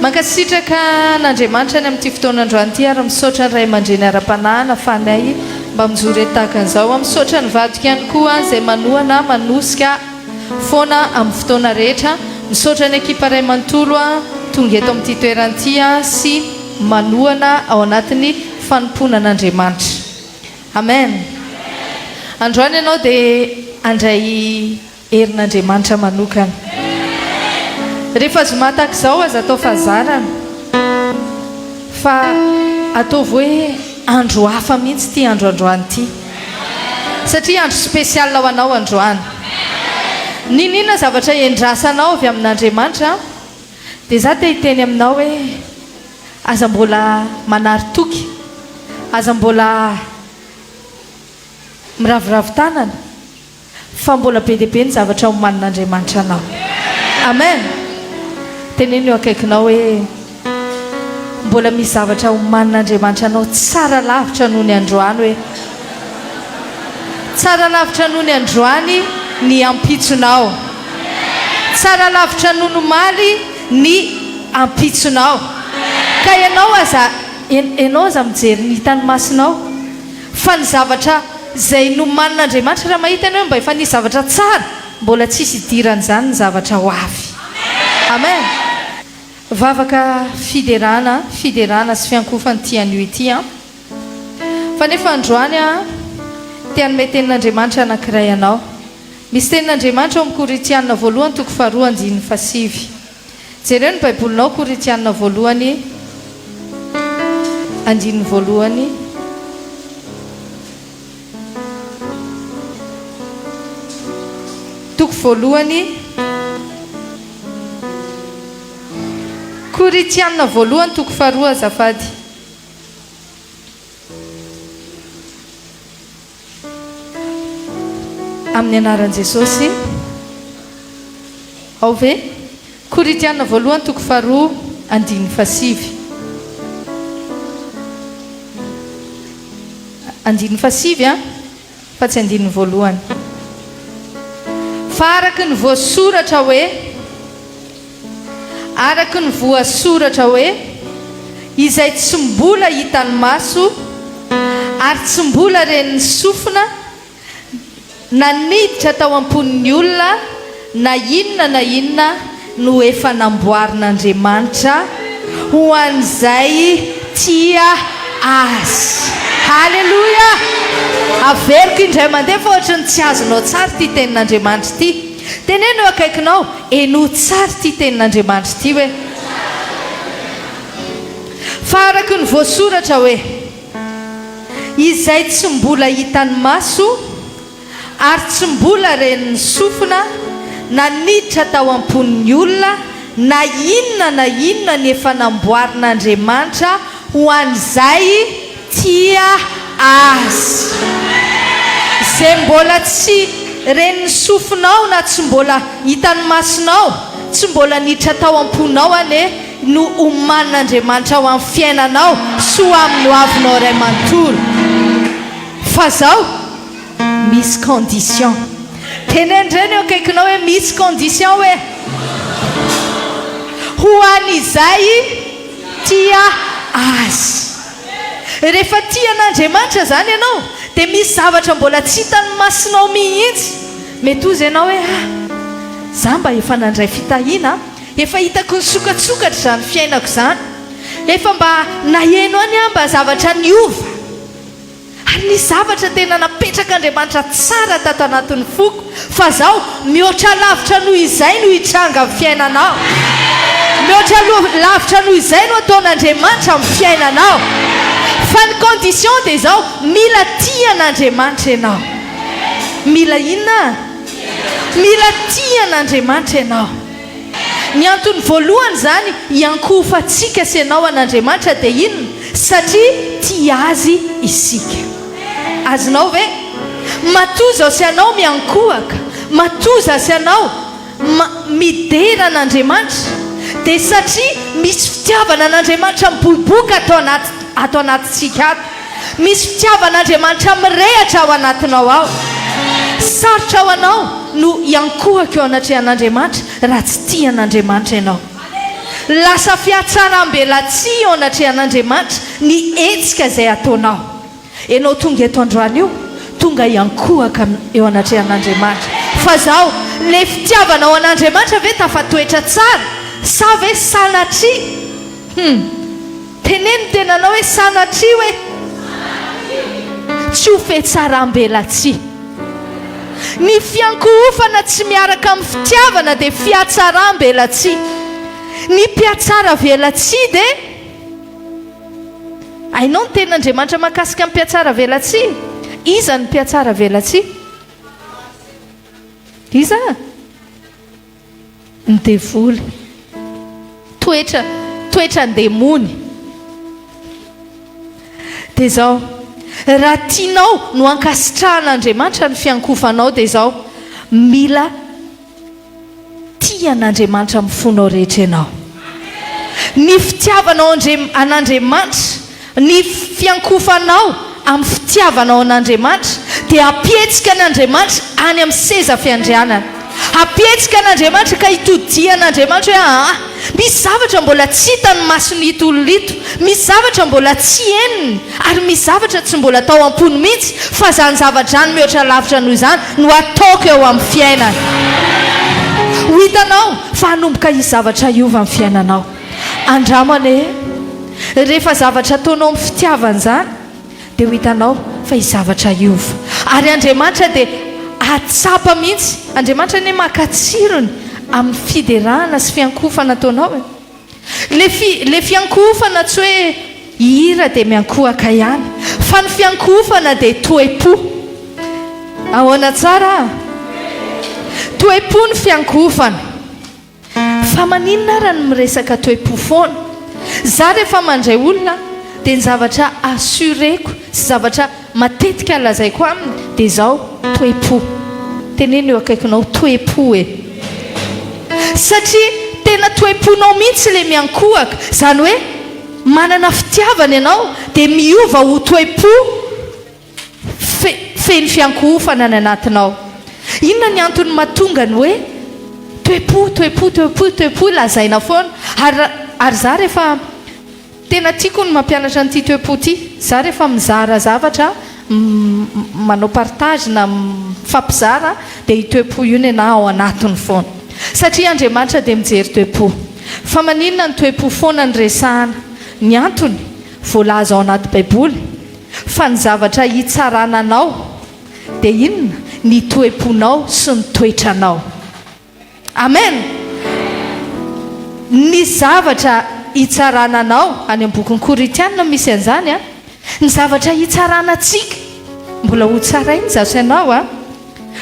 Mankasitraka an'Andriamanitra ny amin'ity fotoana androany ity ary misaotra ny ray aman-dreny ara-panahy nafanay mba mijoro eto tahaka an'izao. Misaotra ny vadiko ihany koa izay manohana, manosika foana amin'ny fotoana rehetra. Misaotra ny ekipa iray manontolo tonga eto amin'ity toerana ity sy manohana ao anatin'ny fanompoana an'Andriamanitra. Amen. Androany ianao dia handray herin'Andriamanitra manokana. Rehefa zoma tahaka izao aza atao fahazarana fa ataovy hoe andro hafa mihitsy ity andro androany ity. Satria andro spécial ho anao androany. N'inon'inona zavatra endrasanao avy amin'Andriamanitra dia za te hiteny aminao hoe aza mbola manary toky, aza mbola miraviravy tanana. Fa mbola be dia be ny zavatra omanin'Andriamanitra anao. Amen! Teneno eo akaikinao hoe, Mbola misy zavatra omanin'Andriamanitra anao tsara lavitra noho ny androany hoe. Tsara lavitra noho ny androany ny ampitsonao. Tsara lavitra noho ny omaly ny ampitsonao. Ka ianao aza, ianao aza mijery ny hitan'ny masonao. Fa ny zavatra izay nomanin'Andriamanitra, raha mahita ianao hoe mba efa nisy zavatra tsara, mbola tsisy idiran'izany ny zavatra ho avy. Amen. Vavaka fiderana, fiderana sy fiankohofana ity anio ity an. Fa nefa androany aho te hanome tenin'Andriamanitra anankiray anao. Misy tenin'Andriamanitra ao amin'ny Korintiana voalohany toko faharoa andininy fahasivy. Jereo ny Baibolinao Korintiana voalohany andininy voalohany. Toko voalohany. Korintiana voalohany toko faharoa azafady. Amin'ny anaran'i Jesosy. Ao ve? Korintiana voalohany toko faharoa andininy fahasivy. Andininy fahasivy an, fa tsy andininy voalohany. Fa araka ny voasoratra hoe. Araka ny voasoratra hoe, Izay tsy mbola hitan'ny maso, ary tsy mbola ren'ny sofina, na niditra tao am-pon'ny olona, na inona na inona no efa namboarin'Andriamanitra ho an'izay tia Azy. Haleloia! Averiko indray mandeha fa ohatry ny tsy azonao tsara ity tenin'Andriamanitra ity. Teneno eo akaikinao, Henoy tsara ity tenin'Andriamanitra ity hoe, Fa araka ny voasoratra hoe, Izay tsy mbola hitan'ny maso, ary tsy mbola ren'ny sofina, na niditra tao am-pon'ny olona, na inona na inona ny efa namboarin'Andriamanitra ho an'izay tia Azy. Izay mbola tsy ren'ny sofinao na tsy mbola hitan'ny masonao, tsy mbola niditra tao am-ponao anie no omanin'Andriamanitra ho amin'ny fiainanao sy ho amin'ny hoavinao iray manontolo. Fa zao, misy condition. Teneno indray ny eo akaikinao hoe misy condition hoe. Ho an'izay tia Azy. Rehefa tia an'Andriamanitra izany ianao, dia misy zavatra mbola tsy hitan'ny masonao mihitsy. Mety hozy ianao hoe, Ah, izaho mba efa nandray fitahiana an! Efa hitako nisokatsokatra izany fiainako izany. Efa mba naheno any aho mba zavatra niova. Ary nisy zavatra tena napetrak'Andriamanitra tsara tato anatin'ny foko, fa zao, mihoatra lavitra noho izay no hitranga amin'ny fiainanao. Mihoatra lavitra noho izay no ataon'Andriamanitra amin'ny fiainanao. Fa ny condition dia izao, mila tia an'Andriamanitra ianao. Mila inona? Mila tia an'Andriamanitra ianao. Ny antony voalohany izany hiankohofantsika sy ianao an'Andriamanitra dia inona? Satria tia Azy isika. Azonao ve? Matoa izao sy ianao miankohaka, matoa izaho sy ianao midera an'Andriamanitra dia satria misy fitiavana an'Andriamanitra miboiboika ato anaty ato anatintsika ato. Misy fitiavan'Andriamanitra mirehatra ao anatinao ao. Sarotra ho anao no hiankohaka eo anatrehan'Andriamanitra raha tsy tia an'Andriamanitra ianao. Lasa fihatsaram-belatsihy eo anatrehan'Andriamanitra ny hetsika izay ataonao. Ianao tonga eto androany io, tonga hiankohaka eo anatrehan'Andriamanitra. Fa zao, le fitiavanao an'Andriamanitra ve tafatoetra tsara sa ve sanatria? Hum. Teneno ny tenanao hoe sanatria hoe. Tsy ho fihatsaram-belatsihy. Ny fiankohofana tsy miaraka amin'ny fitiavana dia fihatsaram-belatsihy. Ny mpihatsara velatsihy dia. Hainao ny tenin'Andriamanitra mahakasika ny mpihatsara velatsihy? Iza ny mpihatsara velatsihy? Iza? Ny devoly. Toetra, toetran-demony. Dia izao, raha tianao no ankasitrahan'Andriamanitra ny fiankofanao dia izao, mila Tia an'Andriamanitra amin'ny fonao rehetra ianao. Ny fitiavanao an'Andriamanitra, ny fiankofanao amin'ny fitiavanao an'Andriamanitra dia hampihetsika an'Andriamanitra any amin'ny seza fiandrianana. Hampihetsika an'Andriamanitra ka hitodihan'Andriamanitra hoe aa, misy zavatra mbola tsy hitan'ny mason'ito olona ito, misy zavatra mbola tsy henony. Ary misy zavatra tsy mbola tao am-pony mihitsy fa izany zava-drano mihoatra lavitra noho izany no ataoko eo amin'ny fiainany. Ho hitanao fa hanomboka hisy zavatra hiova ny fiainanao. Andramo anie. Rehefa zavatra ataonao amin'ny fitiavana izany dia ho hitanao fa hisy zavatra hiova. Ary Andriamanitra dia hahatsapa mihitsy. Andriamanitra anie maka tsirony amin'ny fiderana sy fiankohofana ataonao e. Le fi, le fiankohofana tsy hoe hihira dia miankohaka ihany, fa ny fiankohofana dia toe-po. Ahoana tsara a? Toe-po ny fiankohofana. Fa maninona ara ny miresaka toe-po foana? Za rehefa mandray olona dia ny zavatra assurer-ko sy zavatra Matetika lazaiko aminy dia izao, toe-po. Teneno eo akaikinao, toe-po e. Satria tena toe-ponao mihitsy ilay miankohaka. Izany hoe manana fitiavana ianao dia miova ho toe-po fe, feno fiankohofana ny anatinao. Inona ny antony mahatonga ny hoe toe-po, toe-po, toe-po, toe-po lazaina foana? Ary, ary za rehefa. Tena tiako ny mampianatra an'ity toe-po ity. Za rehefa mizara zavatra, manao partage na mifampizara dia io toe-po io nenaha ao anatiny foana. Satria Andriamanitra dia mijery toe-po. Fa maninona ny toe-po foana no resahana? Ny antony, voalaza ao anaty baiboly fa ny zavatra hitsarana anao dia inona? Ny toe-ponao sy ny toetranao. Amen! Ny zavatra hitsarana anao, any amin'ny bokin'ny Korintiana no misy an'izany an, ny zavatra hitsarana antsika, mbola ho tsaraina izaho sy ianao an,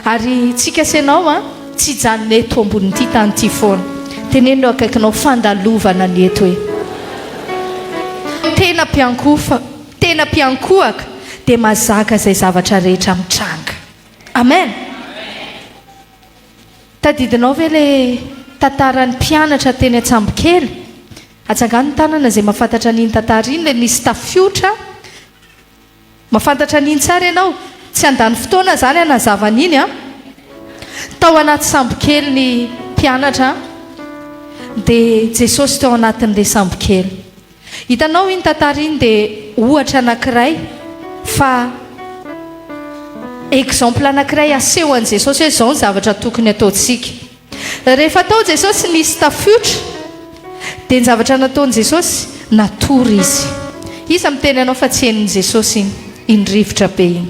ary tsika sy ianao an, tsy hijanona eto ambonin'ity tany ity foana. Teneno eo akaikinao fandalovana ny eto e. Tena mpiankohofa, tena mpiankohaka dia mazaka izay zavatra rehetra mitranga. Amen! Tadidinao ve ilay tantaran'ny mpianatra teny an-tsambokely? Atsangano ny tanana izay mahafantatra an'iny tantara iny, ilay nisy tafiotra. Mahafantatra an'iny tsara ianao? Tsy handany fotoana izany hanazava an'iny an! Tao anaty sambokely ny mpianatra, dia Jesosy tao anatin'ilay sambokely. Hitanao iny tantara iny dia ohatra anankiray fa exemple anankiray asehon'i Jesosy hoe izao ny zavatra tokony ataontsika. Rehefa tao Jesosy nisy tafiotra dia ny zavatra nataon'i Jesosy natory izy. Iza miteny anao fa tsy henon'i Jesosy iny iny rivotra be iny?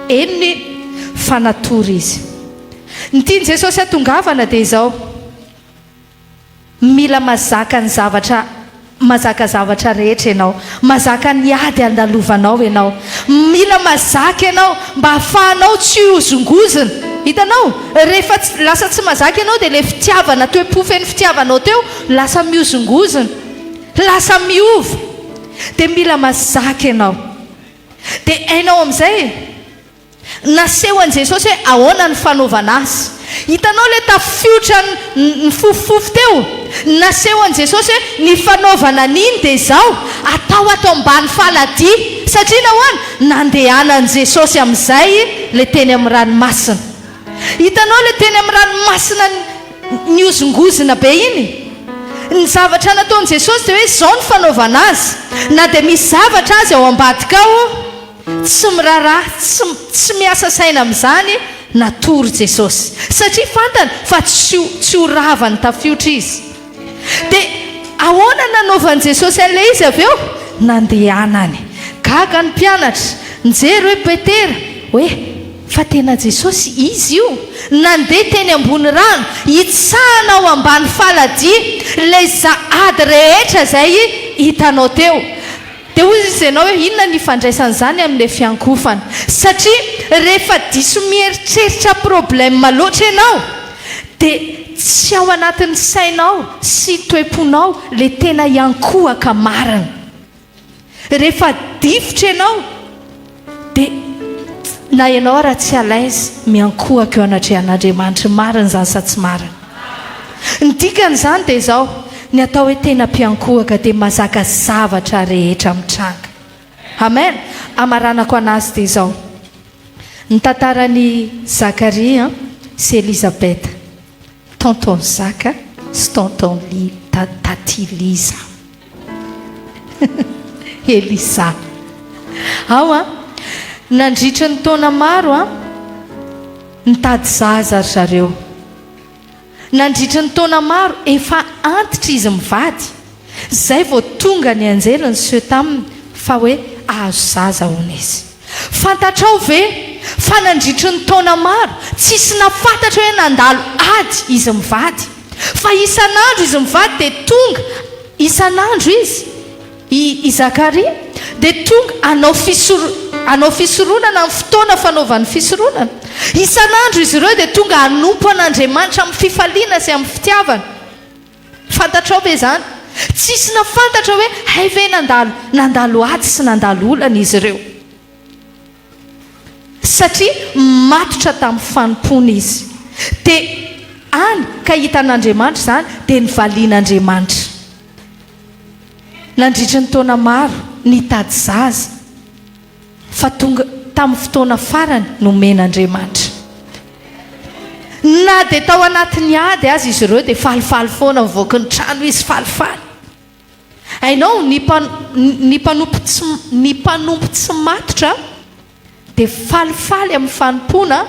Henony iny fa natory izy. Ny tian'i Jesosy hatongavana dia izao. Mila mazaka ny zavatra mazaka zavatra rehetra ianao. Mazaka ny ady andalovanao ianao. Mila mazaka ianao mba ahafahanao tsy hihozongozona. Hitanao? Rehefa lasa tsy mazaka ianao dia ilay fitiavana, toe-po feno fitiavanao teo lasa mihozongozona. Lasa miova. Dia mila mazaka ianao. Dia hainao amin'izay e. Naseho an'i Jesosy hoe ahoana ny fanaovana azy. Hitanao ilay tafiotra nifofofofo teo? Naseho an'i Jesosy hoe ny fanaovana an'iny dia izao, atao ato ambany faladia. Satria nahoana? Nandehanan'i Jesosy amin'izay ilay teny amin'ny ranomasina. Hitanao ilay teny amin'ny ranomasina nihozongozona be iny? Ny zavatra nataon'i Jesosy dia hoe izao ny fanaovana azy. Na dia misy zavatra aza ao ambadika ao, tsy miraharaha, tsy, tsy miasa saina amin'izany, natory Jesosy. Satria fantany fa tsy ho, tsy ho ravan'ny tafiotra izy. Dia ahoana nanaovan'i Jesosy an'ilay izy avy eo? Nandehanany. Gaga ny mpianatra. Nijery hoe Petera, hoe, Fa tena Jesosy Izy io? Nandeha teny ambony rano, hitsahana ao ambany faladia ilay ady rehetra izay hitanao teo. Dia hoy izy ianao hoe inona ny ifandraisan'izany amin'ilay fiankohofana? Satria rehefa diso mieritreritra problème loatra ianao dia tsy ao anatin'ny sainao sy toe-ponao ilay tena hiankohaka marina. Rehefa difotra ianao dia na ianao ara tsy à l'aise miankohaka eo anatrehan'Andriamanitra, marina izany sa tsy marina? Ny dikan'izany dia izao, ny atao hoe tena mpiankohaka dia mazaka zavatra rehetra mitranga. Amen! Amaranako anazy dia izao, ny tantaran'i Zakaria sy Elizabeth, tonton Zaka sy tonton Li, taty Liza. Elisa. Ao an, nandritry ny taona maro an, nitady zaza ry zareo. Nandritry ny taona maro, efa antitra izy mivady, izay vao tonga ny anjely niseho taminy fa hoe ahazo zaza hono izy. Fantatrao ve fa nandritry ny taona maro, tsisy nafantatra hoe nandalo ady izy mivady. Fa isan'andro izy mivady dia tonga, isan'andro izy, i i Zakaria, dia tonga hanao fisoro, hanao fisoronana amin'ny fotoana fanaovany fisoronana. Isan'andro izy ireo dia tonga hanompo an'Andriamanitra amin'ny fifaliana sy amin'ny fitiavana. Fantatrao ve izany? Tsisy nafantatra hoe hay ve nandalo, nandalo ady sy nandalo olana izy ireo. Satria matotra tamin'ny fanompoana izy. Dia any ka hitan'Andriamanitra izany, dia nivalian'Andriamanitra. Nandritry ny taona maro, nitady zaza, fa tonga tamin'ny fotoana farany nomen'Andriamanitra. Na dia tao anatin'ny ady aza izy ireo dia falifaly foana, mivoaka ny trano izy falifaly. Hainao, ny ny mpanompo tsy ny mpanompo tsy matotra dia falifaly amin'ny fanompoana,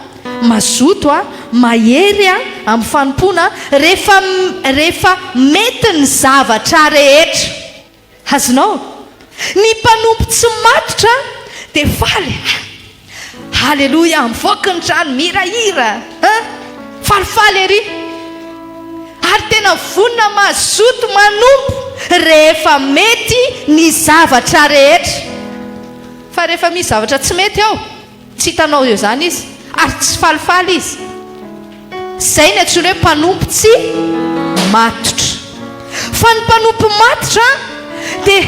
mazoto, mahery amin'ny fanompoana rehefa rehefa mety ny zavatra rehetra. Azonao? Ny mpanompo tsy matotra dia faly, Haleloia, mivoaka ny trano, mihirahira, hein? Falifaly ery. Ary tena vonona mazoto manompo rehefa mety ny zavatra rehetra. Fa rehefa misy zavatra tsy mety ao, tsy hitanao eo izany izy, ary tsy falifaly izy. Izay ny antsoina hoe mpanompo tsy matotra. Fa ny mpanompo matotra dia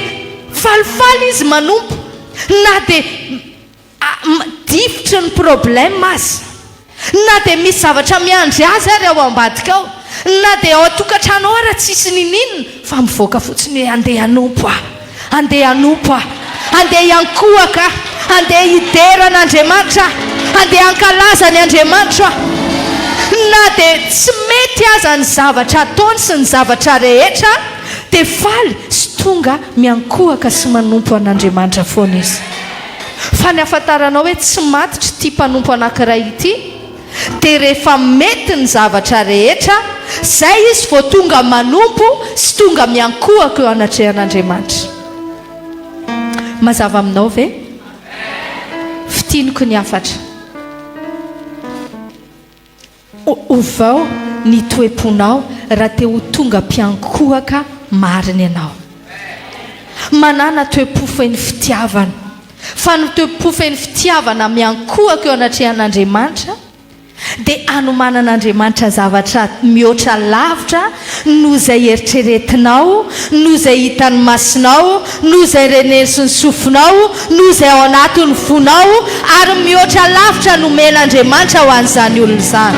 falifaly izy manompo na dia Difotry ny problème aza. Na dia misy zavatra miandry azy ary ao ambadika ao, na dia ao an-tokantrano ao ara tsisy n'ininona fa mivoaka fotsiny hoe andeha hanompo aho, andeha hanompo aho, andeha hiankohoka aho, andeha hidera an'Andriamanitra aho, andeha hankalaza ny Andriamanitro aho. Na dia tsy mety aza ny zavatra ataony sy ny zavatra rehetra dia faly sy tonga miankohoka sy manompo an'Andriamanitra foana izy. Fa ny ahafantaranao hoe tsy matotra ity mpanompo anankiray ity dia rehefa mety ny zavatra rehetra, zay izy vao tonga manompo sy tonga miankohaka eo anatrehan'Andriamanitra. Mazava aminao ve? Fintiniko ny hafatra. Ovao ny toe-ponao raha te ho tonga mpiankohoka marina ianao. Manàna toe-po feno fitiavana. Fa ny toe-po feno fitiavana miankohoka eo anatrehan'Andriamanitra dia anomanan'Andriamanitra zavatra mihoatra lavitra noho izay eritreretinao, noho izay hitan'ny masonao, noho izay renesin'ny sofinao, noho izay ao anatin'ny fonao, ary mihoatra lavitra nomen'Andriamanitra ho an'izany olona izany.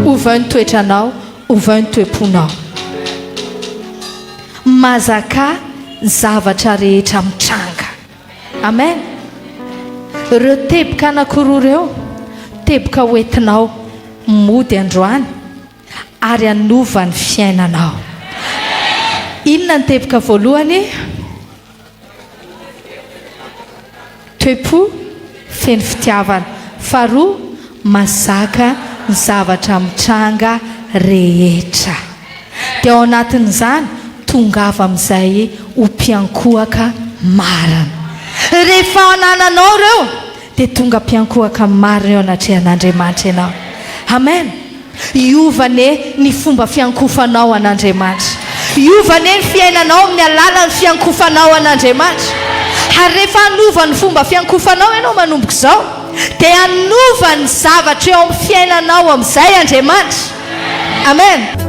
Ovao ny toetranao, ovao ny toe-ponao. Mazakà ny zavatra rehetra mitranga. Amen. Ireo teboka anankiroa ireo, teboka hoentinao mody androany. Ary hanova ny fiainanao. Inona ny teboka voalohany? Toe-po feno fitiavana. Faharoa, mazaka ny zavatra mitranga rehetra. Dia ao anatin'izany, tongava amin'izay ho mpiankohoka marina. Rehefa anananao ireo, dia tonga mpiankohoka marina eo anatrehan'Andriamanitra ianao. Amen. Hiova anie ny fomba fiankofanao an'Andriamanitra. Hiova anie ny fiainanao amin'ny alalan'ny fiankofanao an'Andriamanitra. Ary rehefa hanova ny fomba fiankofanao ianao manomboka izao, dia hanova ny zavatra eo amin'ny fiainanao amin'izay Andriamanitra. Amen.